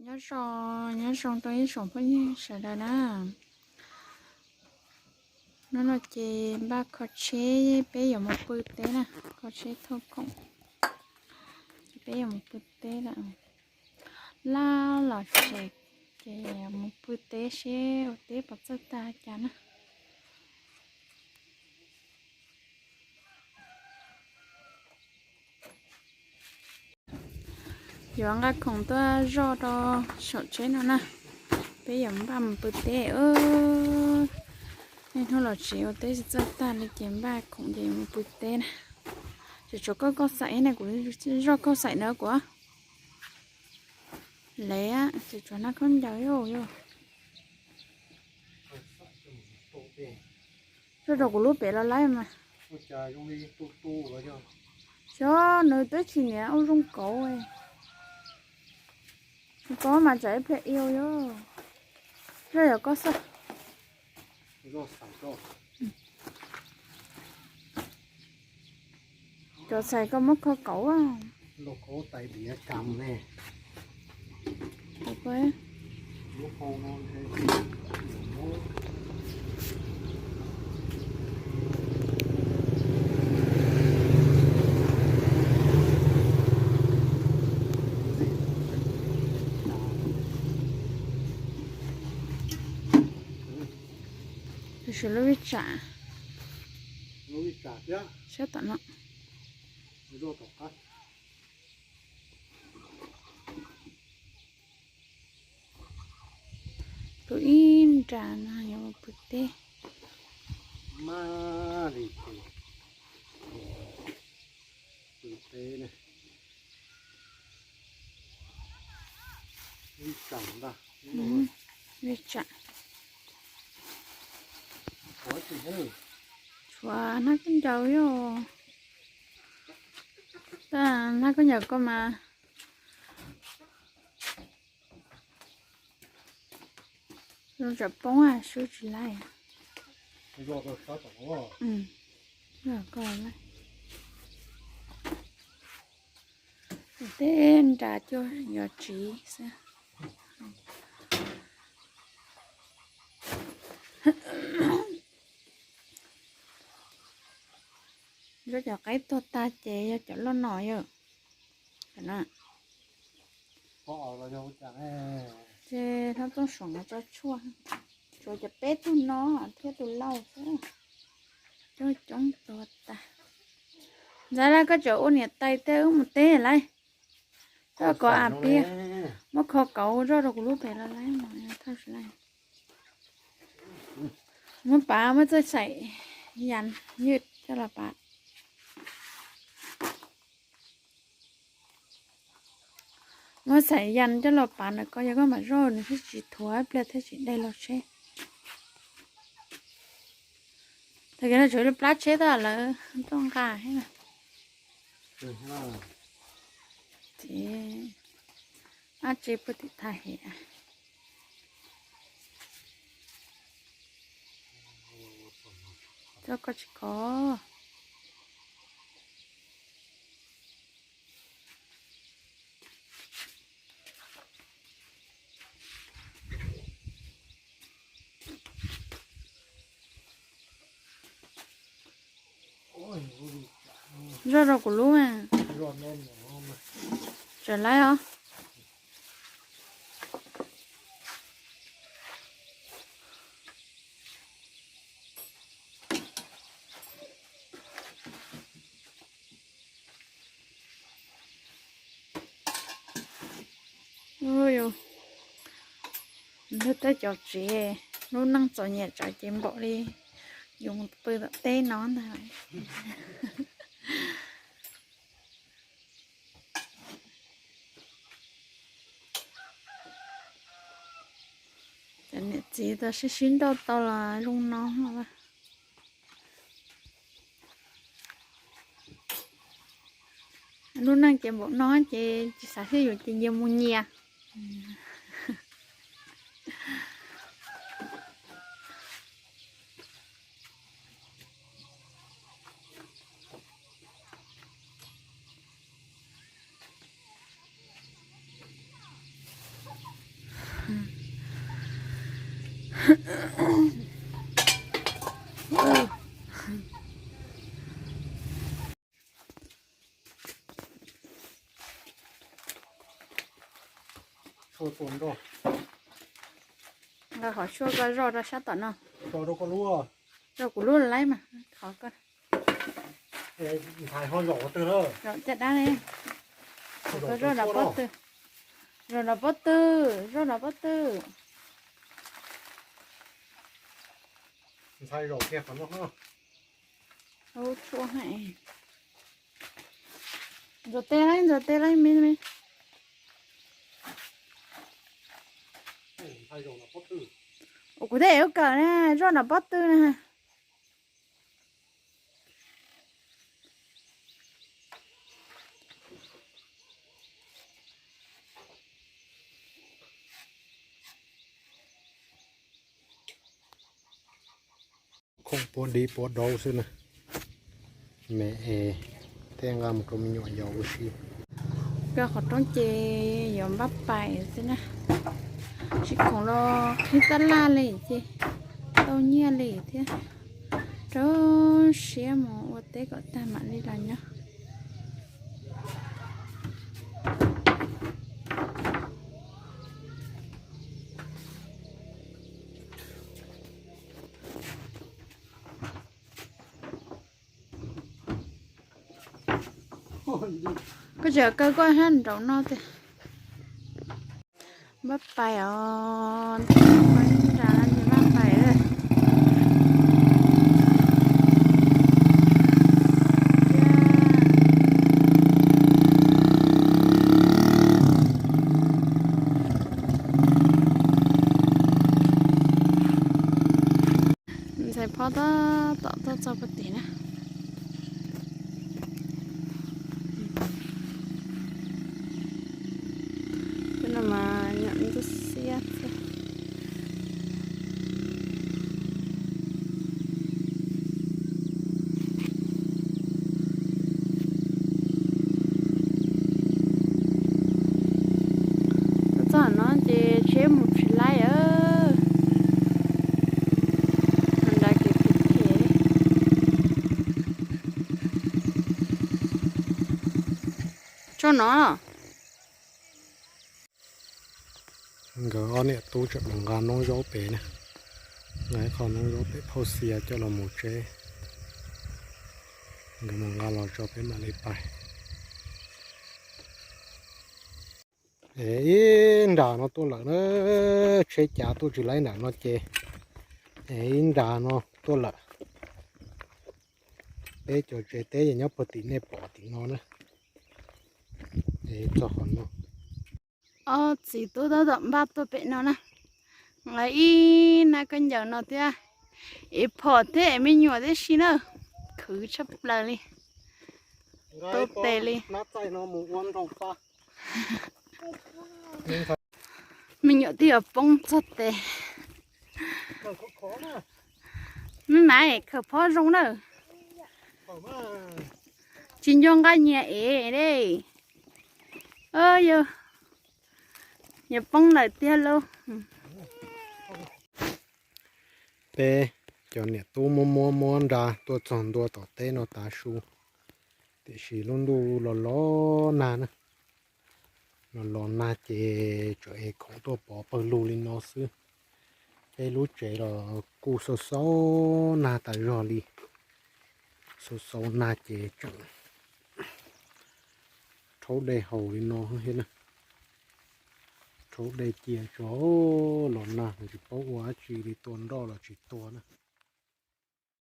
Nyob zoo, nyob zoo rau ib tsoom phooj ywg sawv daws na. Hnub no ces npaj kho tsheb peb yuav mus pw teb na, kho tsheb thauj khoom, ces peb yuav mus pw teb lawm. Laj los tsev ces mus pw teb seb ua teb puas txawj tag cas na. Yuav nqa khoom tuaj zoj rau saum tsheb no na. Peb yuav npaj mus pw teb. Niaj hnub los tsev ua teb tsis txawj tag li ces npaj khoom ces yuav mus pw teb na. Tseem tshuav kauj xaim ne, kuv zoj kauj xaim na kuv. Lev, tseem tshuav hnab khaub ncaws yom. Zoj rau kuv lub pem los laib mas. Xyov nws twb tsis niam ua zoo kauv. Kauv mas tsam ib pliag iau yom. Zoj yog kauj xaim. Cov xaim koj muab kho kauv. Tus lub vij tsam, sab tom no. Tus ib nra no yuav mus pw teb. Vij tsam. Tshuav hnab khaub ncaws yom. Tab hnab khaub ncaws koj mas zoo tsam poob swb tsis laib. Tej nra cuaj yuav tsiv xwb. Zoj cov qaib tuag tag ces yog cov loj no yom. Ces hlob Tooj Suav no tso tshuaj, tshuav cov peb tug no thiab tus lauj xwb. Coob coob tuag tag. Ntxhais Laj, koj tseem ua niam tais tej wb mus teb lawm. Koj kom a piab muab kho kauv zoj rau kuv lub pem los laib mus thauj tsis laib. Muab pav, muab txoj xaim yas ywj coj los pav. Muab xaim yas coj los pav ntawm ko, yog koj mam zoj nws thiaj tsis thuav ib pliag thiaj tsis dai los tsheb. Tag kis no tshuav ib lub plab tsheb tuaj lawv tuaj nqa thiab. Ces ab tsi puag tim thaj hem. Coj koj tsis kov. Zoj rau kuv lub mas. Tseem laib os. Ub, yus nrog tej cov tsev lub neej txom nyem tsam ces npaum li yus mus pw tom teb no ntag. Cov niam txiv tau sib sib nrauj tau los zoo no. Lub neej ces npaum no ces tsis xav xyuas yus ces nyias mus nyias. Nqa qhov tshuaj koj zoj rau sab tom no. Zoj kuv lub laib mas, qhov koj. Zaum caj dab li. Koj zoj rau pob tw. Zoj rau pob tw, zoj rau pob tw. Ntxhais zaum kiag qhov no. Ntxuav tes laib, ntxuav tes laib me me. Ua kuv tej ev kawm na, zoj nram pob tw na. Khoom puav dib puav daub xwb na. Me es tej nqa mus rau me nyuam yaus ua si. Koj qhov roob ces yuav npaj pais xwb na. Tsis khoom los qhib tab laj li ces tau nyiaj li thiab. Rau siab mus ua teb kom tag mam li los nyob. Koj tseem kaw koj hab nraum no tiag. Npaj pais os, nram no ces npaj pais lawm. Ntxhais phob tab tom tuaj txog puag tim na. Tej no mas nyuam ntsuab xiab xwb. Tuaj txog no ces tsheb mus tsis laib, nrad kev phem phem. Tso no. Nkawd ob niam tub tseem mus nqa noob zaub pem na, nqa ib qho noob zaub pem phauj xia coj los mus tseb. Nkawd mus nqa los tso peb mam li pais. Es ib nram no tuaj lawm na, tsheb cav tuaj tsis laib nram no ces, es ib nram no tuaj lawm. Peb cov tsev teb nyob puag tim nej pom tim no na. Es txog qhov no. Ob txiv tub tab tom npaj tuaj pem no na. Nqa ib nab khaub ncaws no thiab, es phom thiab es me nyuam tib si na. Khwv tshaj plaws li. Tau tes li. Me nyuam twb yuav poob txog tes. Me mas khaws phob zoo na. Tsis nco nqa nyias ev li. Yuav poob lawm tiag lauj. Peb cov niam tub muab muab muab nra tuaj txog ntua tom teb no tav su, tiam sis lub ntuj los los nag na. Los los nag ces tseem ev khoom tuaj pov pawg lug li no xwb. Peb lub tsev los kuj xau xau nag tas zog li. Xau xau nag ces tseem rhaub dej haus li no thiab na. Rhaub dej cia tso, los nag tsis paub ua dab tsi li, tua nroj los tsis tua na.